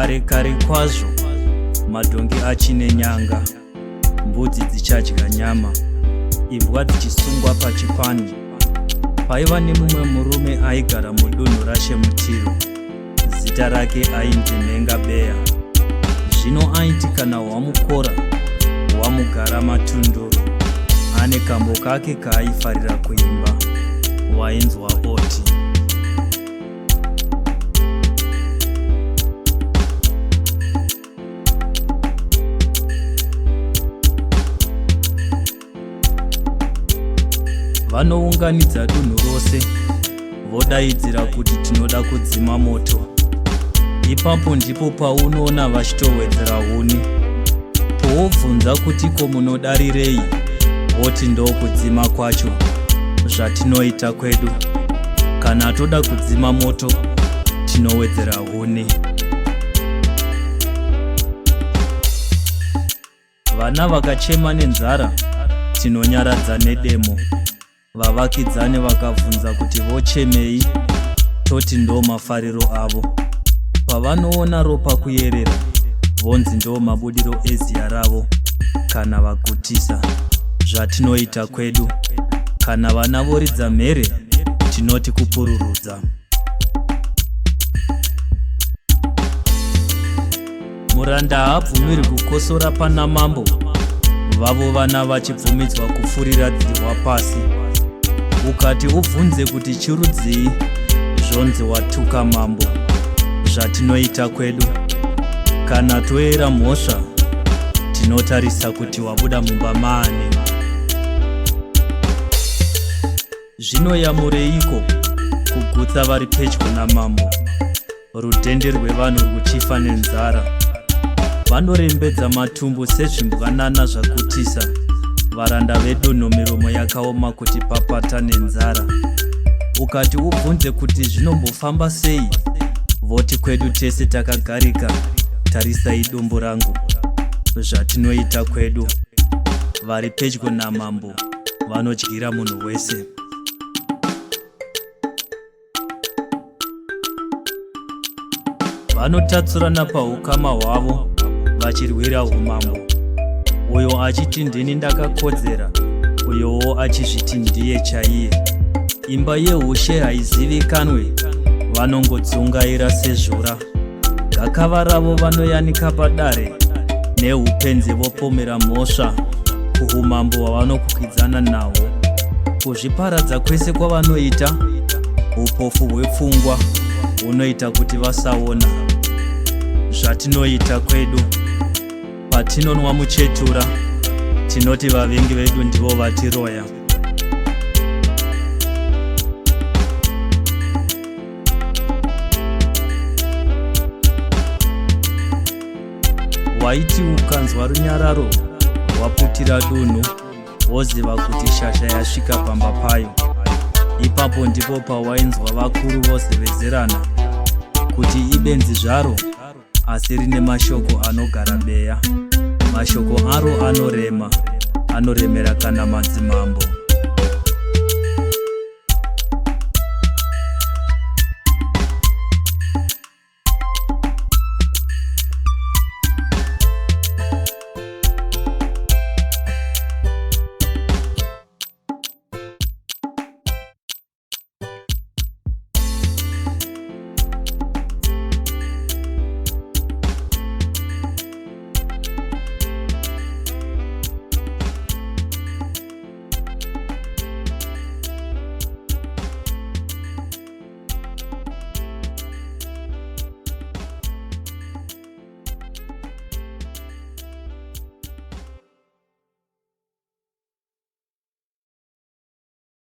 Kare kare kwazvo, madhongi achine nyanga, mbudzi dzichadya nyama, imbwa dzichisungwa pachipani. Paiva nemumwe murume aigara mudunhu raShe Mutiro. Zita rake ainzi Nhenga Beya. Zvino aiti kana hwamukora hwamugara matunduru, ane kambo kake kaaifarira kuimba. Wainzwa oti. Vanounganidza dunhu rose vodaidzira kuti tinoda kudzima moto. Ipapo ndipo paunoona vachitowedzera huni. Powobvunza kuti ko munodarirei, voti ndokudzima kwacho zvatinoita kwedu. Kana toda kudzima moto tinowedzera huni. Vana vakachema nenzara tinonyaradza nedemo. Vavakidzani vakabvunza kuti vochemei toti ndo mafariro avo. Pavanoona ropa kuyerera vonzi ndo mabudiro eziya ravo kana vagutisa. Zvatinoita kwedu kana vana voridza mhere tinoti kupururudza. Muranda haabvumirwi kukosora pana mambo, vavo vana vachibvumidzwa kufurira dzihwa pasi. Ukati ubvunze kuti chirudzii, zvonzi watuka mambo. Zvatinoita kwedu kana toera mhosva tinotarisa kuti wabuda mumba maani. Zvinoyamureiko kugutsa vari pedyo namambo? Rudhende rwevanhu rwuchifa nenzara. Vanorembedza matumbu sezvimbwanana zvagutisa. Varanda vedunhu miromo yakaoma kuti papata nenzara. Ukati ubvunze kuti zvinombofamba sei, voti kwedu tese takagarika, tarisai dumbu rangu. Zvatinoita kwedu. Vari pedyo namambo vanodyira munhu wese. Vanotatsurana pahukama hwavo vachirwira umambo, uyo achiti ndini ndakakodzera, uyowo achizviti ndiye chaiye. Imba yehushe haizivikanwe, vanongodzungaira sezvura. Gakava ravo vanoyanika padare nehupenzi vopomera mhosva kuhumambo hwavanokwikwidza nahwo. Kuzviparadza kwese kwavanoita, hupofu hwepfungwa hunoita kuti vasaona zvatinoita kwedu. Patinonwa muchetura, tinoti vavengi vedu ndivo vatiroya. Waiti ukanzwa runyararo rwaputira dunhu woziva kuti shasha yasvika pamba payo. Ipapo ndipo pawainzwa vakuru vozevezerana kuti ibenzi zvaro asi rine mashoko anogara beya. Mashoko aro anorema, anoremera kana madzimambo.